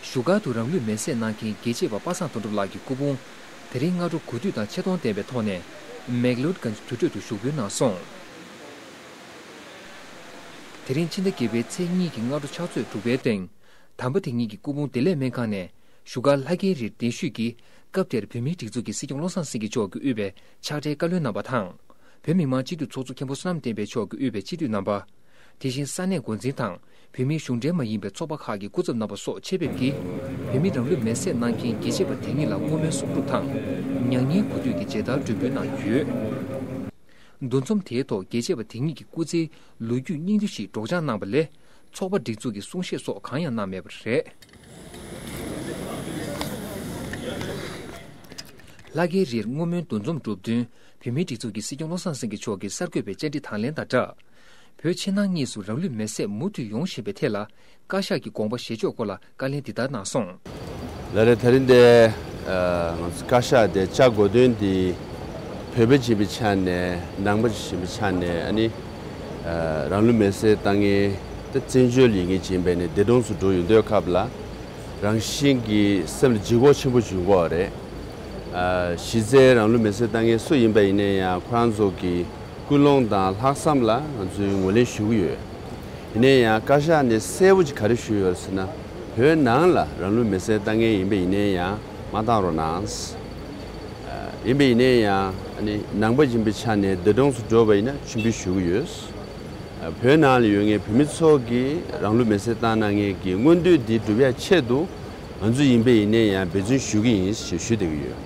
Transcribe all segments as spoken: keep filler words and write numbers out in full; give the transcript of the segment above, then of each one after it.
བཞུགས་སྒར་དུ་རང་ལུས་མེར་སྲེག་གནང་མཁན་རྒྱལ་གཅེས་པ་པ་སངས་དོན་གྲུབ་ལགས་ཀྱི་སྐུ་ཕུང་དེ་རིང་སྔ་དྲོ་གོ་ཐོས་དང་ཆེ་མཐོང་ལྡན་པའི་ཐོག་ནས་མེག་ལོར་གྷན་ཇི་དུར་ཁྲོད་དུ་ཞུགས་འབུལ་གནང་སོང་། དེ་རིང་ཕྱི་ཟླ་བརྒྱད་པའི་ཚེས་གཉིས་ཀྱི་སྔ་དྲོ་ཕྱག་ཚོད་དྲུག་པའི་སྟེང་། དམ་པ་དེ་ཉིད་ཀྱི་སྐུ་ཕུང་བདེ་ལེགས་སྨན་ཁང་ནས་བཞུགས་སྒར་ལྷ་རྒྱལ་རིར་གདན་ཞུས་ཀྱིས། སྐབས་དེར་བོད་མིའི་སྒྲིག་འཛུགས་ཀྱི་སྲིད་སྐྱོང་བློ་བཟང་སེང་གེ་མཆོག་གིས་དབུས་པའི་ཕྱག་སྦྲེལ་བཀའ་བློན་རྣམ་པ་དང་། བོད་མི་མང་སྤྱི་འཐུས་ཚོགས་གཙོ་མཁན་པོ་བསོད་ནམས་བསྟན་འཕེལ་མཆོག་གིས་དབུས་པའི་སྤྱི་འཐུས་རྣམ་པ། དེ་བཞིན་ས་གནས་འགོ་འཛིན་དང་བོད་མིའི་གཞུང་འབྲེལ་མ་ཡིན་པའི་ཚོགས་པ་ཁག་གི་སྐུ་ཚབ་རྣམ་པ་སོགས་ཆེད་ཕེབས་ཀྱིས། བོད་མི་རང་ལུས་མེར་སྲེག་གནང་མཁན་རྒྱལ་གཅེས་པ་དེ་ཉིད་ལ་བསྔོ་སྨོན་གསུང་སྒྲུབ་དང་། མྱ་ངན་གུས་འདུད་ཀྱི་མཇལ་དར་སྒྲོན་འབུལ་གནང་ཡོད། འདུ་འཛོམས་དེའི་ཐོག་རྒྱལ་གཅེས་པ་དེ་ཉིད་ཀྱི་སྐུ་ཚེའི་ལོ་རྒྱུས་སྙིང་བསྡུས་ཤིག་སྒྲོག་སྦྱང་གནང་བ་ལས། ཚོགས་པ་སྒྲིག་འཛུགས་ཀྱི་གསུང་བཤད་སོགས་གང་ཡང་གནང་མེད་པ་རེད། ལྷ་རྒྱལ་རིར་བསྔོ་སྨོན་འདུ་འཛོམས་གྲུབ་བསྟུན། བོད་མིའི་སྒྲིག་འཛུགས་ཀྱི་སྲིད་སྐྱོང་བློ་བཟང་སེང་གེ་མཆོག་གིས་གསར་འགོད་པའི་བཅར་འདྲི་དང་ལེན་དང་སྦྲགས། བོད་ཕྱི་ནང་གཉིས་སུ་རང་ལུས་མེར་སྲེག་མུ་མཐུད་ཡོང་བཞིན་པའི་ཐད་ལ། བཀའ་ཤག་གི་དགོངས་པ་བཞེས་ཕྱོགས་སྐོར་ལ་བཀའ་ལན་འདི་ལྟར་གནང་སོང་། ལགས་རེད། ད་རིང་འདི་ང་ཚོ་བཀའ་ཤག་དེ་བཅར་དགོས་དོན་འདི། བོད་པ་ཡིན་པའི་ཆ་ནས། ནང་པ་ཡིན་པའི་ཆ་ནས། ཨ་ནི་རང་ལུས་མེར་སྲེག་བཏང་མཁན་དེ་བཙན་བྱོལ་ཡིན་མཁན་ཡིན་པས་ནས་འདས་གྲོངས་སུ་འགྲོ་ཡོང་དུས་སྐབས་ལ། རང་བཞིན་གྱིས་སེམས་ལ་ལྗིད་ཁོག་ཆེན་པོ་ཞིག་ཡོང་གི་ཡོད་རེད། གཞི་རྩའི་རང་ལུས་མེར་སྲེག་བཏང་མཁན་སུ་ཡིན་པ་ཡིན་ན་ཡང་ཁོ་རང་ཚོ་གི་ཀུན་སློང་དང་ལྷག་བསམ་ལ་ང་ཚོས་ངོས་ལེན་ཞུ་གི་ཡོད། ཡིན་ན་ཡང་བཀའ་ཤག་ནས་གསལ་པོ་ཅིག་ག་རེ་ཞུས་ཡོད་ཟེར་ན། བོད་ནང་ལ་རང་ལུས་མེར་སྲེག་བཏང་མཁན་ཡིན་པ་ཡིན་ན་ཡང་མ་བཏང་རོགས་གནང་། ཡིན་པ་ཡིན་ན་ཡང་ནང་པ་ཡིན་པའི་ཆ་ནས་འདས་གྲོངས་སུ་འགྲོ་བ་ཡིན་ན་མཆོད་འབུལ་ཞུ་གི་ཡོད། བོད་ནང་ལ་ཡོད་མཁན་བོད་མི་ཚོ་གིས་རང་ལུས་མེར་སྲེག་བཏང་གནང་མཁན་གྱི་མངོན་འདོད་འདི་སྒྲུབ་ཡ་ཆེད་དུ། ང་ཚོ་ཡིན་པ་ཡིན་ན་ཡང་འབད་བརྩོན་ཞུ་གི་ཡིན་ཞེས་ཞུ་བསྡད་ཀྱི་ཡོད།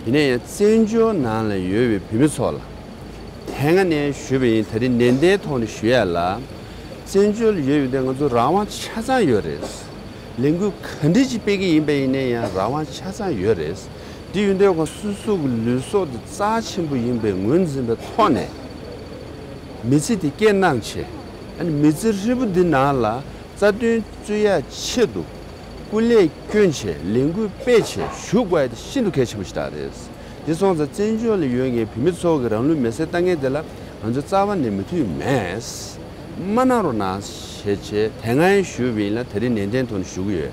ཡིན་ན་ཡང་བཙན་བྱོལ་ནང་ལ་ཡོད་པའི་བོད་མི་ཚོ་ལ། དེ་སྔ་ནས་ཞུས་པ་ཡིན། ད་རིང་ནན་ཏན་ཐོག་ནས་ཞུ་ཡ་ལ། བཙན་བྱོལ་ཡོད་ཡོད་དེ་ང་ཚོ་རང་དབང་ཆ་ཚང་ཡོད་རེད། ལས་འགུལ་ག་འདྲ་ཅིག་སྤེལ་གྱི་ཡིན་པ་ཡིན་ན་ཡང་རང་དབང་ཆ་ཚང་ཡོད་རེད། དེ་ཡིན་དུས་ཁོང་སོ་སོ་གི་ལུས་སྲོག་དེ་རྩ་ཆེན་པོ་ཡིན་པའི་ངོས་འཛིན་པའི་ཐོག་ནས། མི་ཚེ་དེ་སྐྱེལ་གནང་བྱས། ཨ་ནི་མི་ཚེ་ཧྲིལ་པོ་འདི་ནང་ལ་རྩ་དོན་རྩོད་ཡ་ཆེད་དུ། སྐུ་ལས་བསྐྱོན་བྱས་ལས་འགུལ་སྤེལ་བྱས་ཞུགས་དགོས་ཡ་དེ་ཤིན་ཏུ་གལ་ཆེན་པོ་ཞིག་རེད། དེ་སོང་ཙང་བཙན་བྱོལ་ལ་ཡོད་མཁན་བོད་མི་ཚོ་གི་རང་ལུས་མེར་སྲེག་བཏང་མཁན་དེ་ལ་ང་ཚོ་རྩ་བ་ནས་མོས་མཐུན་མེད། མ་གནང་རོགས་གནང་ཞེས་བྱས་དེ་སྔ་ཡང་ཞུས་པ་ཡིན་ལ་དེ་རིང་ནན་ཏན་ཐོག་ནས་ཞུ་གི་ཡོད།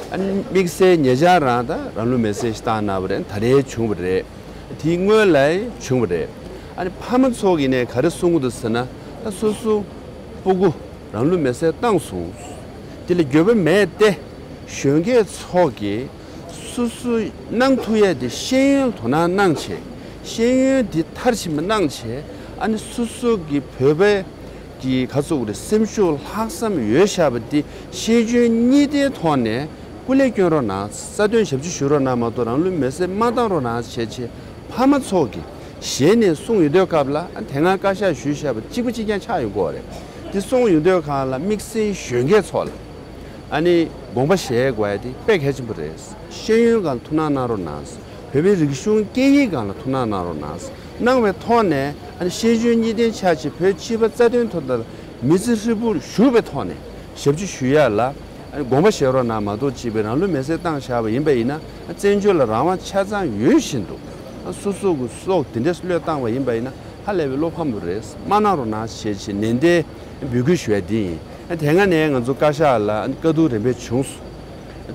ཨ་ནི་དམིགས་བསལ་ཉེ་ཆར་རང་ད་རང་ལུས་མེར་སྲེག་ཞིག་བཏང་གནང་བ་རེད། ད་རེས་བྱུང་བ་རེད། དེའི་སྔོན་ལ་བྱུང་བ་རེད། ཨ་ནི་ཕ་མ་ཚོ་གིས་ནས་ག་རེ་གསུང་གི་འདུག་ཟེར་ན། ད་སོ་སོ་སྤུ་གུ་རང་ལུས་མེར་སྲེག་བཏང་སོང་། དེ་ལ་འགྱོད་པ་མེད་དེ། གཞོན་སྐྱེས་ཚོ་གིས་སོ་སོ་གནང་ཐུབ་ཡས་དེ་ཤེས་ཡོན་དོ་སྣང་གནང་བྱས། ཤེས་ཡོན་དེ་མཐར་ཕྱིན་པ་གནང་བྱས། ཨ་ནི་སོ་སོ་གི་བོད་པའི་གི་ག་ཚོད་རེད། སེམས་ཤུགས་ལྷག་བསམ་ཡོད་བཞག་པ་དེ་ཤེས་འཇོན་གཉིས་ལྡན་ཐོག་ནས་སྐུ་ལས་བསྐྱོན་རོགས་གནང་། རྩ་དོན་ཞབས་ཕྱི་ཞུ་རོགས་གནང་མ་གཏོགས་རང་ལུས་མེར་སྲེག་མ་བཏང་རོགས་གནང་བྱས་བྱས་ཕ་མ་ཚོ་གིས་ཞལ་ནས་གསུངས་ཡོང་དུས་སྐབས་ལ། ཨ་དེ་སྔ་བཀའ་ཤག་ཞུས་བཞག་པ་གཅིག་པ་གཅིག་རྐྱང་ཆགས་ཡོང་གི་ཡོད་རེད། དེ་གསུངས་ཡོང་དུས་སྒང་ལ་དམིགས་བསལ་གཞོན་སྐྱེས་ཚོ་ལ་ཨ་ནི་དགོངས་པ་བཞེས་དགོས་ཡ་དེ་དཔེ་གལ་ཆེན་པོ་རེད། ཤེས་ཡོན་སྒང་ལ་ཐུགས་སྣང་གནང་རོགས་གནང་། བོད་པའི་རིག་གཞུང་སྐད་ཡིག་སྒང་ལ་ཐུགས་སྣང་གནང་རོགས་གནང་། གནང་བའི་ཐོག་ནས་ཨ་ནི་ཤེས་འཇོན་གཉིས་ལྡན་ཆགས་བྱས་བོད་སྤྱི་པ་རྩ་དོན་ཐོག་ལ་མི་ཚེ་ཧྲིལ་པོར་ཞུགས་པའི་ཐོག་ནས་ཞབས་ཕྱི་ཞུ་ཡ་ལ་ཨ་ནི་དགོངས་པ་བཞེས་རོགས་གནང་མ་གཏོགས། གཅིག་པའི་རང་ལུས་མེར་སྲེག་བཏང་བཞག་པ་ཡིན་པ་ཡིན་ན། ཨ་བཙན་བྱོལ་ལ་རང་དབང་ཆ་ཚང་ཡོད་བཞིན་དུ། ཨ་སོ་སོ་གི་སྲོག་དེ་འདྲས་བློས་བཏང་བ་ཡིན་པ་ཡིན་ན་ཧ་ལས་པའི་བློ་ཕམ་པོ་རེད། མ་གནང་རོགས་གནང་ཞེས་བྱས་ནན་ཏན་འབོད་སྐུལ་ཞུ་ཡ་འདི་ཡིན། ཨ་དེ་སྔ་ནས་ང་ཚོ་བཀའ་ཤག་ལ་ཨ་ནི་བཀའ་བསྡུར་རིམ་པས་བྱུང་སོང་།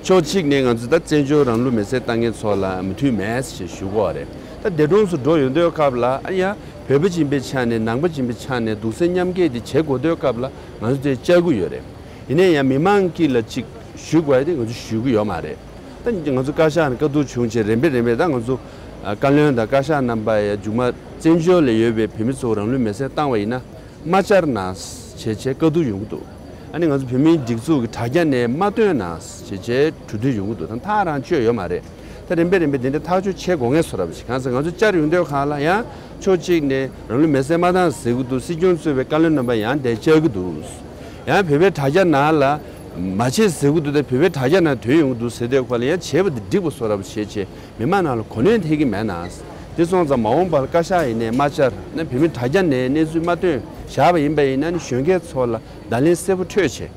ཕྱོགས་གཅིག་ནས་ང་ཚོ་ད་བཙན་བྱོལ་རང་ལུས་མེར་སྲེག་བཏང་མཁན་ཚོ་ལ་མོས་མཐུན་མེད་ཅེས་ཞུ་གི་ཡོད་རེད། ད་འདས་གྲོངས་སུ་འགྲོ་ཡོང་དུས་སྐབས་ལ། ཨ་ཡ་བོད་པ་ཡིན་པའི་ཆ་ནས་ནང་པ་ཡིན་པའི་ཆ་ནས་གདུང་སེམས་མཉམ་སྐྱེད་དེ་བྱེད་དགོས་དུས་སྐབས་ལ་ང་ཚོ་དེ་བཅར་གྱི་ཡོད་རེད། ཡིན་ན་ཡང་མི་མང་དཀྱིལ་ལ་ཅིག་ཞུ་དགོས་ཡ་དེ་ང་ཚོ་ཞུ་གི་ཡོད་མ་རེད། ད་ང་ཚོ་བཀའ་ཤག་ནས་བཀའ་བསྡུར་བྱུང་རྗེས་རིམ་པས་རིམ་པས་ད་ང་ཚོ་བཀའ་བློན་དང་བཀའ་ཤག་རྣམ་པ་ཡ་མཇུག་མ་བཙན་བྱོལ་ལ་ཡོད་པའི་བོད་མི་ཚོ་རང་ལུས་མེར་སྲེག་བཏང་བ་ཡིན་ན། མ་བཅར་གནང་ཞེས་བྱས་བཀའ་བསྡུར་ཡོང་གི་འདུག་ཨ་ནི་ང་ཚོ་བོད་མིའི་སྒྲིག་འཛུགས་ཀྱི་དྲ་རྒྱ་ནས་མ་བཏོན་གནང་ཞེས་བྱས་གྲོས་བསྡུར་ཡོང་གི་འདུག་ད་ཐག་རང་ཆོད་ཡོད་མ་རེད། ད་རིམ་པས་རིམ་པས་དེ་འདྲ་ཐག་གཅོད་བྱེད་དགོས་ངེས་བཟོ་འདྲ་པོ་ཞིག་གང་ཟེར་ང་ཚོ་བཅར་ཡོང་དུས་སྒང་ལ་ཡང་ཕྱོགས་གཅིག་ནས་རང་ལུས་མེར་སྲེག་མ་བཏང་ཟེར་གི་འདུག་སྲིད་སྐྱོང་གཙོས་པའི་བཀའ་བློན་རྣམ་པ་ཡང་དེ་བཅར་གི་འདུག་ཡང་བོད་པའི་དྲ་རྒྱ་ནང་ལ་མ་བྱེད་ཟེར་གི་འདུག་ད་བོད་པའི་དྲ་རྒྱ་ནང་ཐོན་ཡོང་གི་འདུག་ཟེར་དུས་སྒང་ལ་ཡང་བྱས་པ་དེ་འགྲིག་པ་བཟོ་འདྲ་པོ་བྱས་བྱས། མི་མང་ནང་ལ་གོ་གནོན་ཐེབས་ཀྱི་མེད་ན། དེ་སོང་ཙང་མ་འོངས་པར་བཀའ་ཤག་ཡིན་ནའི་མ་བཅར་ན་བོད་མི་དྲ་རྒྱ་ནས་གནས་ཚུལ་མ་བཏོན་བཞག་པ་ཡིན་པ་ཡིན་ན་ནི་གཞོན་སྐྱེས་ཚོ་ལ་བརྡ་ལན་གསལ་པོ་འཕྲོད་བྱས།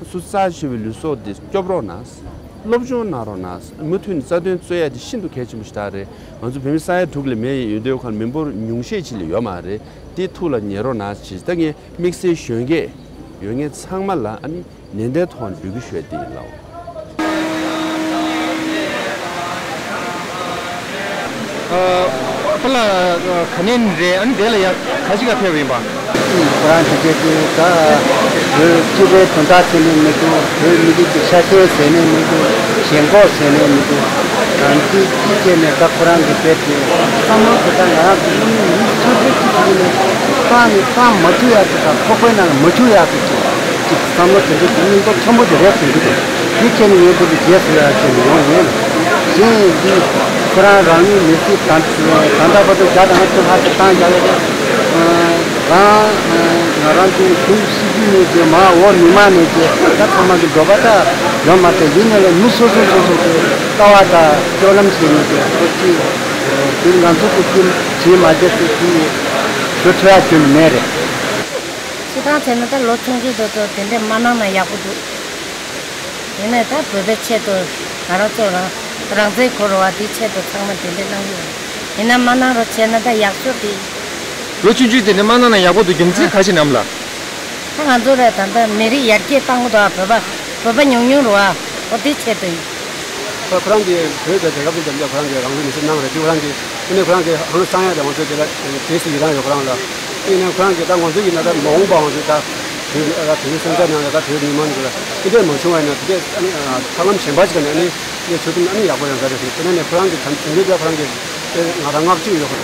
སོ་སོ་རྩ་ཆེ་བའི་ལུས་སྲོག་འདི་སྐྱོབ་རོགས་གནང་། སློབ་སྦྱོང་གནང་རོགས་གནང་། མུ་མཐུད་ནས་རྩ་དོན་རྩོད་ཡ་དེ་ཤིན་ཏུ་གལ་ཆེན་པོ་ཞིག་རེད། ང་ཚོ་བོད་མི་ས་ཡ་དྲུག་ལས་མེད་ཡོད་དུས་ཁར་མི་འབོར་ཉུང་ཤས་ཅིག་ལས་ཡོད་མ་རེད། དེ་ཐུགས་ལ་ངེས་རོགས་གནང་ཞེས་ད་ངས་དམིགས་བསལ་གཞོན་སྐྱེས་ཡོད་མཁན་ཚང་མ་ལ་ཨ་ནི། ནན་ཏན་ཐོག་ནས་འབོད་སྐུལ་ཞུ་ཡ་དེ་ཡིན་ལགས། ཨ། པ་ལགས་ག་ནས་རེད། ཨ་ནི་དེ་ལ་ཡ་ག་ཅི་ག་ཕེབས་ཡིན་པ། ཁོ་རང་དེ་གས་དེ་ད་བོད་སྤྱི་པའི་དོན་དག་བྱས་ནས་མི་འདུག་བོད་མི་རིགས་ཀྱི་ཤ་ཞེན་བྱས་ནས་མི་འདུག་ཞེན་ཁོག་བྱས་ནས་མི་འདུག་གང་ཅི་ཅི་བྱས་ནས་ད་ཁོ་རང་གི་དེབ་དེ་བསམ་བློ་དེ་ད་ང་རང་ཚོ་སློབ་མ་མི་ཚོ་ཚོ་ཅི་བྱས་ནས་བཏང་ནས་བཏང་མ་བཅུག་ཡག་ཅིག་དང་ཚོགས་པའི་ནང་ལ་མ་བཅུག་ཡག་ཅིག་ཅིག་ཅིག་བསམ་བློ་དེ་འདྲ་དེ་སྙིང་སྟོབས་ཆེན་པོ་དེ་རེད་དྲན་གྱི་འདུག་དེ་བྱས་ནས་ངས་དེ་འདྲ་བྱས་ཟེར་ཡག་ཅིག་ཡོང་ཡིན། གཞན་འདི་ཁོ་རང་རང་ལུས་མི་སྲིད་ད་ད་ལྟ་བར་དུ་བརྒྱ་དང་ལྔ་བཅུ་ལྷག་ཅིག་བཏང་བཞག་ཡོད་རེད། རང་ང་རང་ཚོའི་གཞུང་སྲིད་བྱུས་ནས་ཀྱི་མ་འོག་མི་མང་ནས་ཀྱི་ད་ཚང་མ་གི་འགྲོ་པ་ད་ཡོད་མ་རེད། ཡིན་ནའི་ལ་མི་སོ་སོ་སོ་སོ་གི་ལྟ་བ་དང་སྤྱོད་ལམ་ཞིག་ནས་ཀྱི་ཁོ་ཅི་དེ་ང་ཚོ་གི་ཅི་བྱེད་མ་བྱེད་ཚོ་ཅི་ཞུ་ཐུབ་ཡ་ཁྱོན་ནས་མེད་རེད། སྤྱིར་བཏང་བྱས་ན་ད་ལོ་ཆུང་ཆུང་དེ་ཚོ་དེ་འདྲས་མ་གནང་ན་ཡག་པོ་འདུག་ཡིན་ནའི་ད་བོད་པའི་ཆེད་དུ་ང་རང་ཚོ་རང་རང་བཙན་ཁོ་ར་བ་དེའི་ཆེད་དུ་ཚང་མ་དེ་འདྲས་གནང་གི་ཡོད། ཡིན་ན་མ་གནང་རོགས་བྱས་ན་ད་ཡག་ཤོས་དེ། ལོ་ཆུང་ཆུང་དེ་འདྲས་མ་གནང་ན་ཡག་པོ་འདུག་རྒྱུ་མཚན་ག་ཞིག་ནམ་ལ། ད་ང་ཚོ་རེད་ད་ལྟ་མི་རིགས་ཡར་རྒྱས་བཏང་གི་འདུག་ཨ། བོད་པ་བོད་པ་ཉུང་ཉུང་རེད་བ། འོ་དེའི་ཆེད་དུ་ཡིན། ཁོ་ཁོ་རང་གིས་བོད་དེ་རྒྱལ་ཁབ་ཀྱི་རྒྱབ་ལྗོངས་ཁོ་རང་གིས་རང་ལུས་མེར་སྲེག་གནང་རེད་དེ་ཁོ་རང་གིས་ཨ་ནི་ཁོ་རང་གིས་ཧང་སང་ཡ་དེ་ང་ཚོ་དེ་ལ་རྗེས་སུ་ཡི་རང་ཡོད་ཁོ་རང་ལ། ཡིན་ནའི་ཁོ་རང་གིས་ད་ང་ཚོ་ཡིན་ན་ད་མ་འོངས་པ་ང་ཚོ་ད་བོད་ཨ་ད་བོད་སེམས་ཅན་ནང་ལ་ད་བོད་མི་མང་གི་ལ་དེ་འདྲས་མ་བྱུང་བ་ཡིན་ན་དེ་འདྲས་ཨ་ནི་ཐབས་ལམ་གཞན་པ་ཞིག་ག་ནས་ཨ་ནི་དེ་འདྲས་བྱུང་ཐུབ་ན་ཨ་ནི་ཡག་པོ་ཡོང་ས་རེད་ཟེར་དེ་ནས་ནས་ཁོ་རང་གིས་ད་དེ་འདྲས་ད་ཁོ་རང་གིས་དེ་ང་རང་བསྔགས་བརྗོད་ཡོད་ཁོ།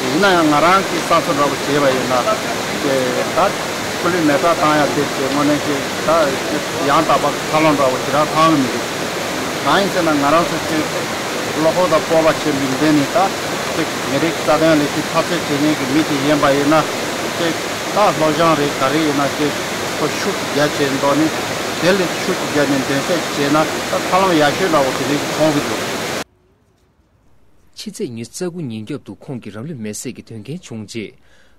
ཡིན་ན་ཡང་ང་རང་གིས་བསམ་ཚུལ་འདྲ་པོ་བྱས་པ་ཡིན་ན་དེ་ད་སྐུ་ལུས་མེ་སྲེག་བཏང་ཡ་དེ་དེ་དངོས་གནས་ཀྱི་ད་ཡང་དག་པ་གི་ཐབས་ལམ་འདྲ་པོ་ཞེ་དྲག་མཐོང་གི་མི་འདུག་གང་ཡིན་ཟེར་ན་ང་རང་ཚོ་ཅིག་བློ་ཁོག་དང་སྤོབས་པ་ཆེན་པོའི་མདུན་ནས་ད་ཅིག་མི་རིགས་རྩ་དོན་ལ་ཅིག་འཐབ་རྩོད་བྱེད་མཁན་གྱི་མི་ཅིག་ཡིན་པ་ཡིན་ན་ཅིག་ད་སློབ་སྦྱོང་རེད་ག་རེ་ཡིན་ན་ཅིག་ཁོ་ཤུགས་ཀྱིས་རྒྱ་ཆེ་མདོག་ནི་དེ་ལས་ཤུགས་ཀྱིས་རྒྱ་ནས་འདོན་སྤྲོད་བྱས་ན་ད་ཐབས་ལམ་ཡག་ཤོས་འདྲ་བོ་དེ་འདྲ་ཞིག་མཐོང་གི་འདུག་ཕྱི་ཚེས་ཉི་ཤུ་རྩ་དགུ་ཉིན་རྒྱབ་ཏུ་ཁོང་གིས་རང་ལུས་མེར་སྲེག་གི་དོན་རྐྱེན་བྱུང་རྗེས།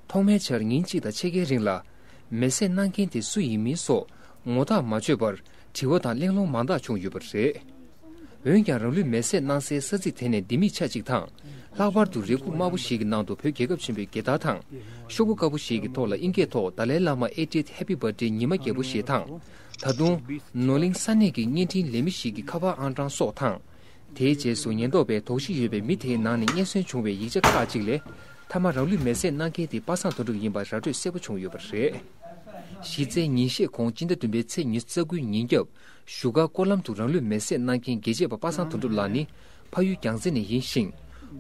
ཐོག་མའི་ཆར་ཉིན་གཅིག་དང་ཕྱེད་ཀའི་རིང་ལ། མེར་སྲེག་གནང་མཁན་དེ་སུ་ཡིན་མིན་སོགས་ངོ་ཐག་མ་ཆོད་པར་དྲི་བ་དང་གླེང་སློང་མང་དག་བྱུང་ཡོད་པ་རེད། འོན་ཀྱང་རང་ལུས་མེར་སྲེག་གནང་སའི་ས་ཚིགས་དེ་ནས་ལྡེ་མིག་ཆ་གཅིག་དང་། ལྷག་པར་དུ་རི་ཁུག་དམར་པོ་ཞིག་གི་ནང་དུ་བོད་རྒྱལ་ཁབ་ཆེན་པོའི་རྒྱལ་དར་དང་། ཤོག་བུ་དཀར་པོ་ཞིག་གི་ཐོག་ལ་ཨིན་སྐད་ཐོག་ཏཱ་ལའི་བླ་མ་ཨེ་ཏྲེད་ཧེ་པི་བྷར་ཌེ་ཉི་མ་རྒྱལ་པོ་ཞེས་དང་། ད་དུང་། ནོར་གླིང་ས་གནས་ཀྱི་བརྙན་འཕྲིན་ལས་མི་ཞིག་གི་ཁ་པར་ཨང་གྲངས་སོགས་དང་། དེའི་རྗེས་སུ་ཉེན་རྟོག་པས་དོགས་གཞི་ཡོད་པའི་མི་དེའི་ནང་ནས་རྙེད་སོན་བྱུང་བའི་ཡིག་ཆ་ཁག་ཅིག་ལས། མཐའ་མ་རང་ལུས་མེར་སྲེག་གནང་མཁན་དེ་པ་སངས་དོན་གྲུབ་ཡིན་པ་ར་སྤྲོད་གསལ་པོ་བྱུང་ཡོད་པ་རེད། གཞི་རྩའི་ཉིན་ཤས་གོང་སྤྱི་ཟླ་བདུན་པའི་ཚེས་ཉི་ཤུ་རྩ་དགུའི་ཉིན་རྒྱབ། བཞུགས་སྒར་སྐོར་ལམ་དུ་རང་ལུས་མེར་སྲེག་གནང་མཁན་རྒྱལ་གཅེས་པ་པ་སངས་དོན་གྲུབ་ལགས་ནི། ཕ་ཡུལ་རྒྱལ་རྩེ་ནས་ཡིན་ཞིང་།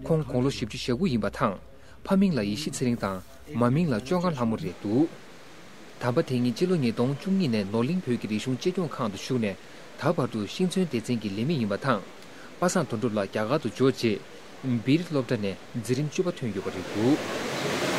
ཁོང་དགུང་ལོ་བཞི་བཅུ་ཞེ་དགུ་ཡིན་པ་དང་། ཕ་མིང་ལ་ཡེ་ཤེས་ཚེ་རིང་དང་། མ་མིང་ལ་བཅོ་ལྔ་ལྷ་མོ་རེད་འདུག་དམ་པ་དེ་ཉིད་སྤྱི་ལོ་ཉིས་སྟོང་བཅུ་གཉིས་ནས་ནོར་གླིང་བོད་ཀྱི་རིག་གཞུང་གཅེས་སྐྱོང་ཁང་དུ་ཞུགས་ནས་ད་བར་དུ་ཤིང་ཚོན་སྡེ་ཚན་གྱི་ལས་མི་ཡིན་པ་དང་། པ་སངས་དོན་གྲུབ་ལགས་རྒྱ་གར་དུ་འབྱོར་རྗེས། སྦིར་སློབ་གྲྭ་ནས་འཛིན་རིམ་བཅུ་པ་ཐོན་ཡོད་པ་རེད་འདུག